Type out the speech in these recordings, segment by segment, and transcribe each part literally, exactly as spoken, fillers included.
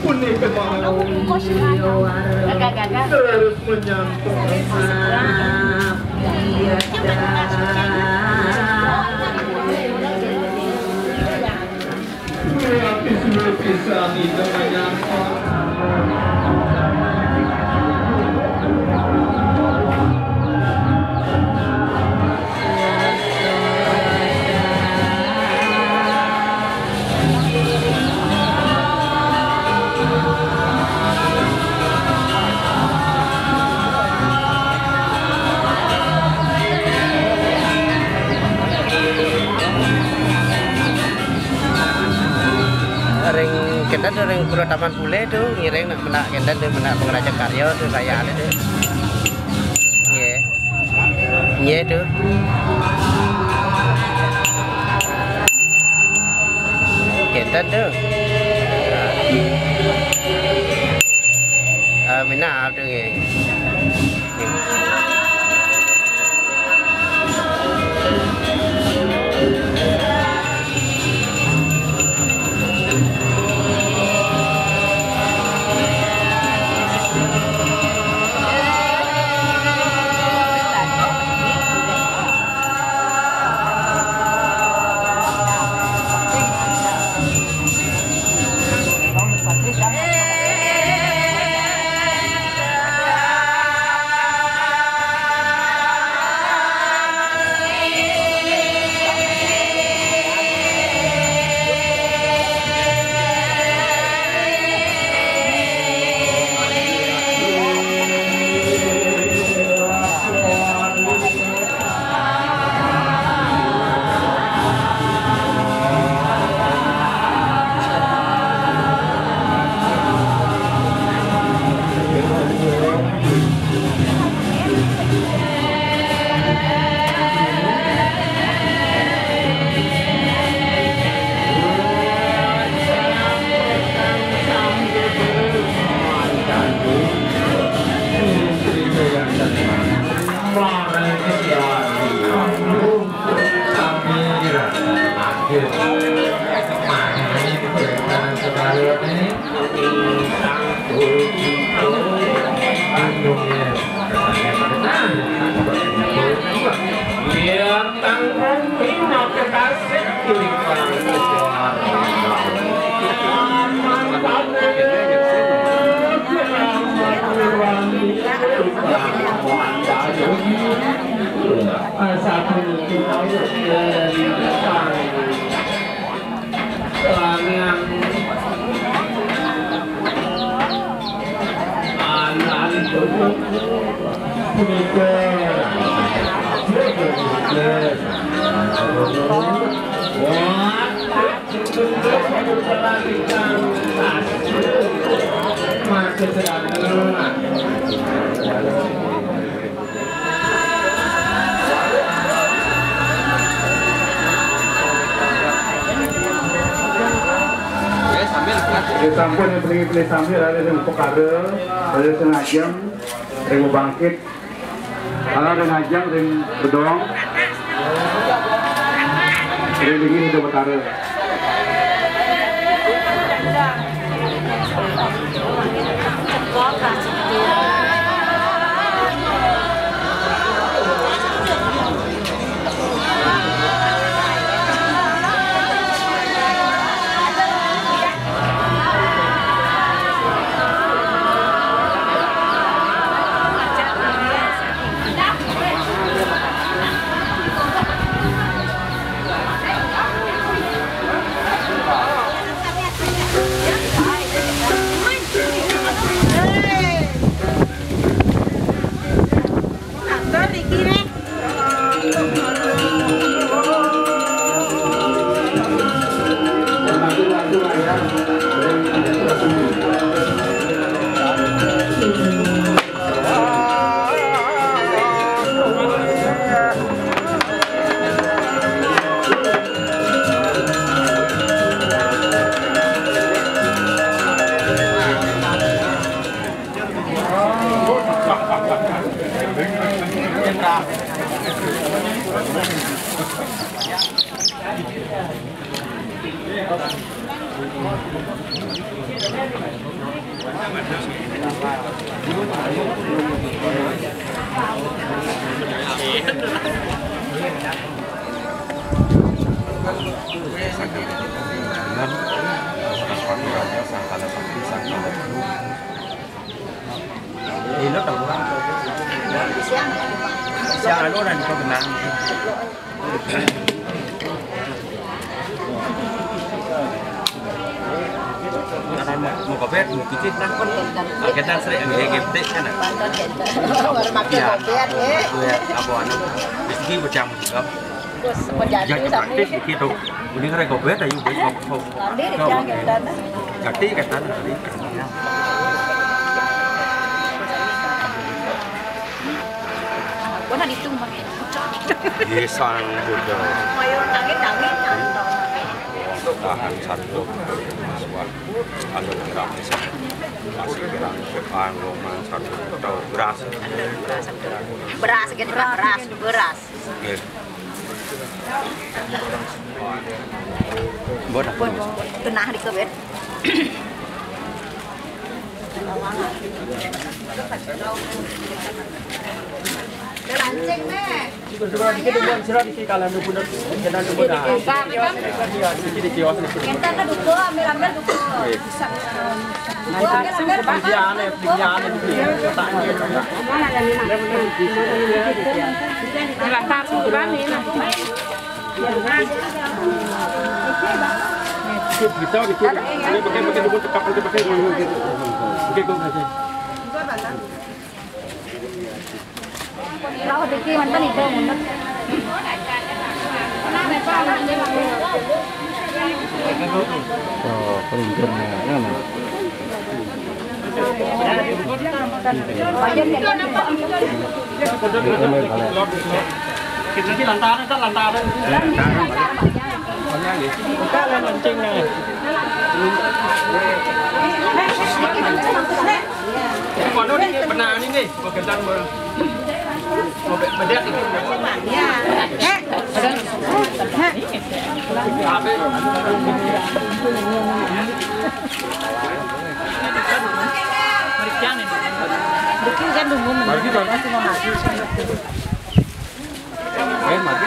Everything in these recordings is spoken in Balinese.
Punika mau terus menyantun Ring kita tuh ring Pura Taman Bule tuh ngiring nak menak kenten tuh menak pengrajin karya tuh saya ada tuh. Iya. Iya tuh. Kenten tuh. Ah, menak tuh nggih. Ya, sampun yang penting pilih sambil ada yang pekara, ada yang ngajeng, ada yang bangkit. Kalau ada ngajang, ada bedong, ada dingin, ada betara. Siang anu, anu, anu, benang. Karena mau, mau koper, mau kicit, nah. Pun kan. Oke, dan sering ambil G P T, kan, nah. Pun kan. Baru pakai koper, ya. Iya, apa anu, rezeki bercampur juga. Terus, mau jadi. Jadi sama praktis begitu. Ini keren koper, ayo, buat koper. Nanti, jangan, jangan. Jadi, kata, nanti. Gua tadi tuh pakai. Iya, sang Buddha. Ayo, tangi, tangi, tangi. Tahan satu. Masuk. Anu, gerak, masih gerak. Anu, man, satu. Tahu, beras. Beras, betul. Beras, gitu, beras, beras. Oke. Buat apa? Pun, tenah di kebet. Lancing, nih. Sudah, sudah, dikit dulu, sira di kalangan dulu, jangan dulu, dah. Iya, dikit, dikit, awas, dikit. Kita tuh duko, ambil, ambil duko. Iya. Ambil, ambil, ambil, ambil. Iya, aneh, iya, aneh, iya. Lantar, sudah, nih, nah. Kita, kita, ini pakai, pakai dulu, pakai, pakai, pakai. Oke, oke, oke. Tahu rezeki mantan itu, mantan. Oh, pelunturnya, mana? Bayar ya, Pak. Kita di lantaran, tak lantaran. Lantaran. Kita mancing nih. Kono ni pernah ni ni, berkesan ber-, ber-, berdekat ni. Ya. Heh. Heh. Habis. Mari kita ni. Bikin kan dulu. Mari kita. Eh, mati.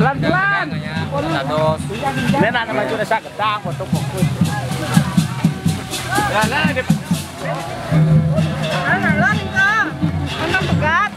Pelan-pelan. Ini anak maju desa gedang, foto fokus. Jalan, Dep. Jalan, Kak. Mana pegat?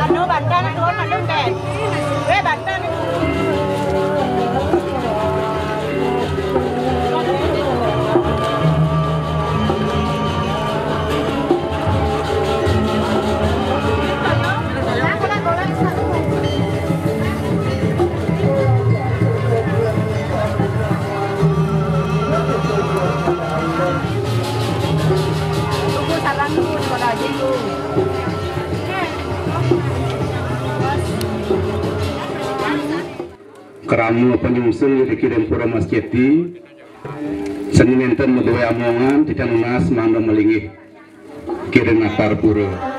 Anu, bantal turun, anu, Ben. Weh, bantal. Krama panyungsung ring Pura Mas Ceti, sane nenten madué amongan, titiang nunas mangda malinggih ring natar pura.